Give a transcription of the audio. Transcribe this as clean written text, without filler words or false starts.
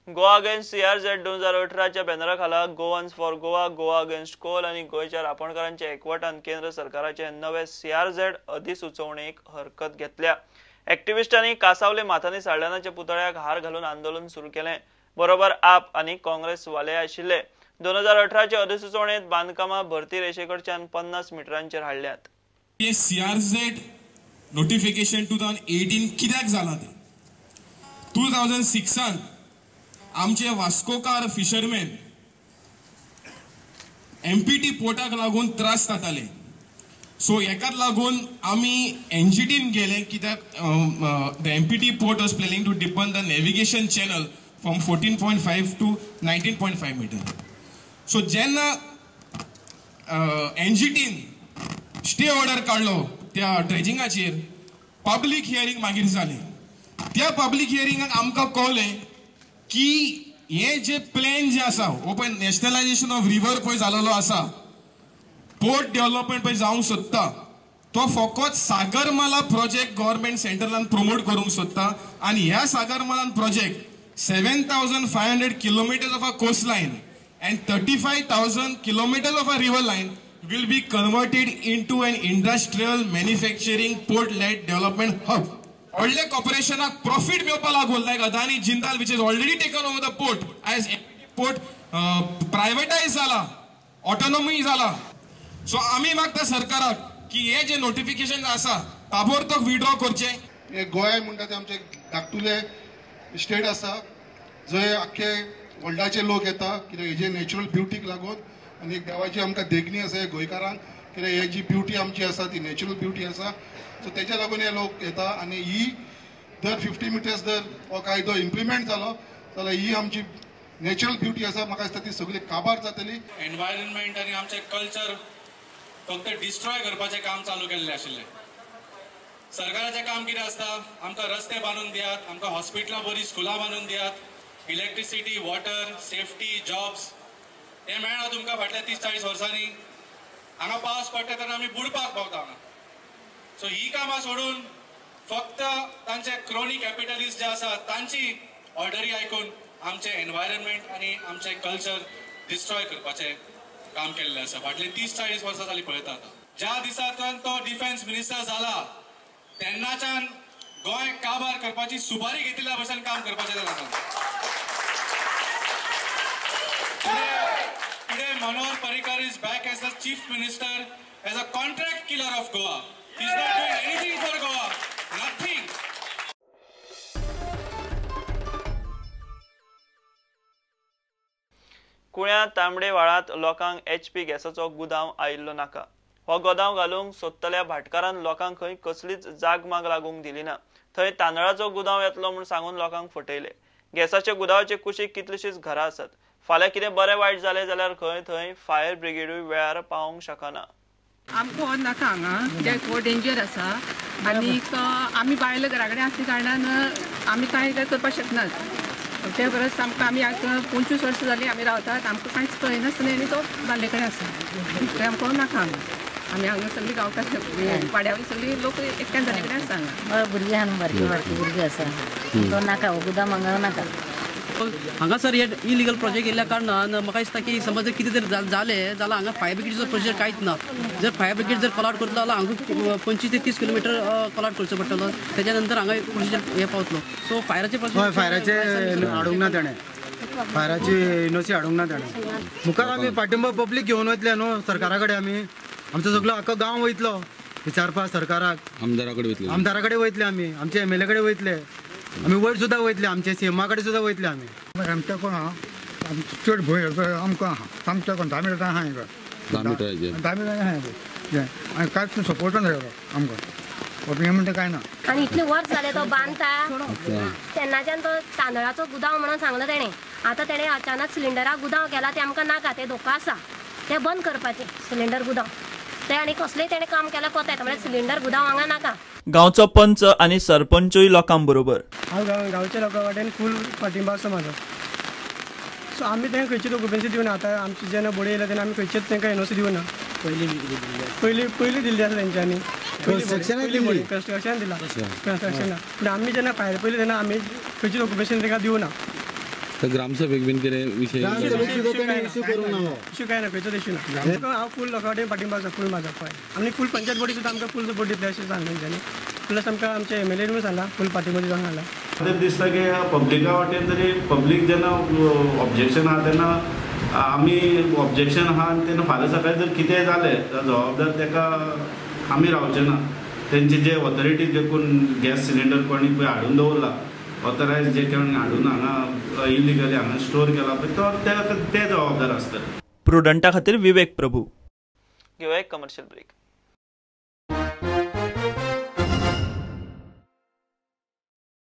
Goa against CRZ 2018च्या बॅनरा खाला Goans for Goa, Goa against coal आनी गोंयच्या रापणकारांच्या एकवटान केंद्र सरकाराचे नवे सीआरझेड अधिसुचोवणेक हरकत घेतल्या. एक्टिविस्टांनी कासावले माथानी साल्दानाच्या पुतळ्याक हार घालून आंदोलन सुरू केलें. बरोबर आप आनी काँग्रेस वाले आशिल्ले. 2018चे अधिसुचोवणेंत बांदकामां भरती रेशेकडच्यान 50 मिटरांचेर हाडल्यात. सीआरझेड नोटिफिकेशन 2018 कित्याक जाला तें 2006 आमचे वास्कोकार फिशरमॅन एमपीटी पोर्टाक लागून त्रास जाताले. सो हेकाच लागून आमी एनजीटीन गेले कित्याक the MPT port was planning to deepen the navigation channel from 14.5 to 19.5 metre. So जेन्ना एनजीटीन स्टे ऑर्डर काडलो त्या ड्रेजिंगाचेर पब्लीक हियरींग मागीर जालें. त्या पब्लीक हियरिंगाक आमकां कळ्ळें की हे जे प्लॅन जे आसा हो पळय नॅशनलायजेशन ऑफ रिवर पळय जालेलो आसा, पोर्ट डेव्हलपमेंट पळय जावंक सोदता, तो फकत सागरमाला प्रोजेक्ट गव्हर्मेंट सेंट्रलान प्रमोट करूंक सोदता. आनी ह्या सागरमालान project 7,500 kilometres of a coast line and 35,000 kilometres of a river line will be converted into an industrial manufacturing port-led development hub. व्हडल्या कॉर्पोरेशनाक प्रॉफिट मेळपा लागून like Adani Jindal which is already taken over the port as port privatise जाला, autonomy जाला. So आमी मागता सरकाराक की हे जे नोटिफिकेशन आसा ताबडतोब विड्रॉ करचें. हे गोंय म्हणटा ते आमचे धाकटुले स्टेट आसा जंय आख्खे वर्ल्डाचे लोक येता कित्याक हेजे नॅचरल ब्युटीक लागून आनी एक देवाची आमकां देखणी आसा हे गोंयकारांक कित्याक हे जी ब्युटी आमची आसा ती नॅचरल ब्युटी आसा. सो तेच्या लागून हे लोक येता आनी ही दर 50 मिटर्स जर हो कायदो इम्प्लिमेंट जालो जाल्यार ही आमची नॅचरल ब्युटी आसा म्हाका दिसता ती सगळी काबार जातली. एनवायरमेंट आनी आमचें कल्चर फक्त डिस्ट्रॉय करपाचें काम चालू केल्लें आशिल्लें. सरकाराचें काम कितें आसता, आमकां रस्ते बांदून दियात, आमकां हॉस्पिटलां बरीं स्कुलां बांदून दियात, इलेक्ट्रिसिटी, वॉटर, सेफ्टी, जॉब्स हें मेळना तुमकां फाटल्या 30-40 वर्सांनी. हांगा पावस पडटा तेन्ना आमी बुडपाक पावता हांगा. सो ही कामां सोडून फक्त तांचे क्रोनी कॅपिटलिस्ट जे आसा तांची ऑर्डरी आयकून आमचें एनवायरमेंट आनी आमचें कल्चर डिस्ट्रॉय करपाचें काम केल्लें आसा. फाटलीं 30-40 वर्सां जालीं पळयता आतां. ज्या दिसांतल्यान तो डिफेन्स मिनिस्टर जाला तेन्नाच्यान गोंय काबार करपाची सुपारी घेतिल्ल्या भशेन काम करपाचें जालां. Today Manohar Parrikar is back as the chief minister, as a contract killer of Goa. He is not doing anything for Goa, nothing. कुळ्या तांबडे व्हाळांत लोकांक एचपी गॅसाचो गुदांव आयिल्लो नाका. हो गोदांव घालूंक सोदतल्या भाटकारान लोकांक खंय कसलीच जागमाग लागूंक दिली ना. थंय तांदळाचो गुदांव येतलो म्हूण सांगून लोकांक फटयले. गॅसाच्या गुदांवाचे कुशीक कितलीशीच घरां आसात. फाल्यां कितें बरें वायट जालें जाल्यार खंय थंय फायर ब्रिगेडूय वेळार पावोवंक शकना. आमकां हो नाका हांगा, कित्याक हो डेंजर आसा आनीक आमी बायलां घरा कडेन आसल्या कारणान आमी कांय करपाक शकनात. ते परस आमकां आमी आतां 25 वर्सां जालीं आमी रावतात, आमकां कांयच कळनासतना आनी तो बांदले कडेन आसा. ते आमकां नाका हांगा. आमी हांगा सगळीं गांवकार वाड्यावयली सगळीं लोक एकठांय जाल्ले कडेन आसा हांगा. भुरगीं आहा बारकी बारकी भुरगीं आसा, तो नाका हो गुदाम हांगा नाका. हांगासर हे इलिगल प्रोजेक्ट येयल्ल्या कारणान म्हाका दिसता की समज जर कितें जर जालें जाल्यार हांगा फायर ब्रिगेडीचो प्रोजेक्ट कांयच ना. जर फायर ब्रिगेड जर कॉल आवट करतलो जाल्यार हांगा 25 ते 30 किलोमिटर कॉल आवट करचो पडटलो, तेच्या नंतर हांगा प्रोसिजर हें पावतलो. सो फायराचे हय, फायराचे हाडूंक ना तेणें, फायराची एनओसी हाडूंक ना तेणें. मुखार आमी पाठिंबो पब्लीक घेवन वयतले न्हू सरकारा कडेन. आमी आमचो सगळो आख्खो गांव वयतलो विचारपाक सरकाराक, आमदारा कडेन वयतले आमी, आमचे एमएलए कडेन वयतले आमी, वयर सुद्दां वयतले, आमचे सीएमा कडेन सुद्दां वयतले आमी. आमच्या कोण आहा चड भंय आमकां आहा, सामक्या कोण 10 मिनटां आहा हिंगा, 10 मिनटां आहा आनी कांयच सपोर्ट ना आमकां. हें म्हणटा कांय ना. आनी इतले वर्स जाले तो बांदता तेन्नाच्यान तो तांदळाचो गुदांव म्हणून सांगलो तेणें. आतां तेणें अचानक सिलिंडराक गुदांव केला, तें आमकां नाका, तें धोको आसा, तें बंद करपाचें सिलिंडर गुदांव. तें आनी कसलेंय तेणें काम केलां कोता येता, म्हळ्यार सिलिंडर गुदांव हांगा नाका. गांवचो पंच आनी सरपंचूय लोकां बरोबर. हांव गांवच्या लोकां वाटेन फूल पाठिंबो आसा म्हाजो. सो आमी तांकां खंयची डॉक्युमेंट्स दिवना. आतां आमची जेन्ना बोडी येयल्या तेन्ना आमी खंयचेच तांकां एनओसी दिवना. पयलीं दिल्ली आसा तेंच्यांनी, कन्स्ट्रक्शन दिला, कन्स्ट्रक्शना. पूण आमी जेन्ना फायर पयली तेन्ना आमी खंयची डॉक्युमेंटेशन तांकां दिवना. तर ग्रामसभेक बीन कितें विशय? इश्यू काय ना, खंयचोच इश्यू ना. हांव फूल लोकां कडेन पाठिंबो आसा, फूल म्हाजो पळय. आनी फूल पंचायत बॉडी सुद्दां आमकां फूल सपोर्ट दितले अशें सांगलें तेंच्यांनी. प्लस आमकां आमचे एमएलए सांगला फूल पाठिंबो दिवंक सांगला. आतां दिसता की पब्लिका वाटेन तरी पब्लीक जेन्ना ऑब्जेक्शन आहा तेन्ना आमी ऑब्जेक्शन आहा आनी तेन्ना फाल्यां सकाळीं जर कितेंय जालें जाल्यार जबाबदार ताका आमी रावचे ना. तेंचे जे ऑथॉरिटी जे कोण गॅस सिलिंडर कोणी पळय हाडून दवरला, ऑथरायज जे कोण हाडून हांगा इलिगली हांगा स्टोर केला पळय तो ते जबाबदार आसतले. प्रुडंटा खातीर विवेक प्रभू. घेवया एक कमर्शियल ब्रेक.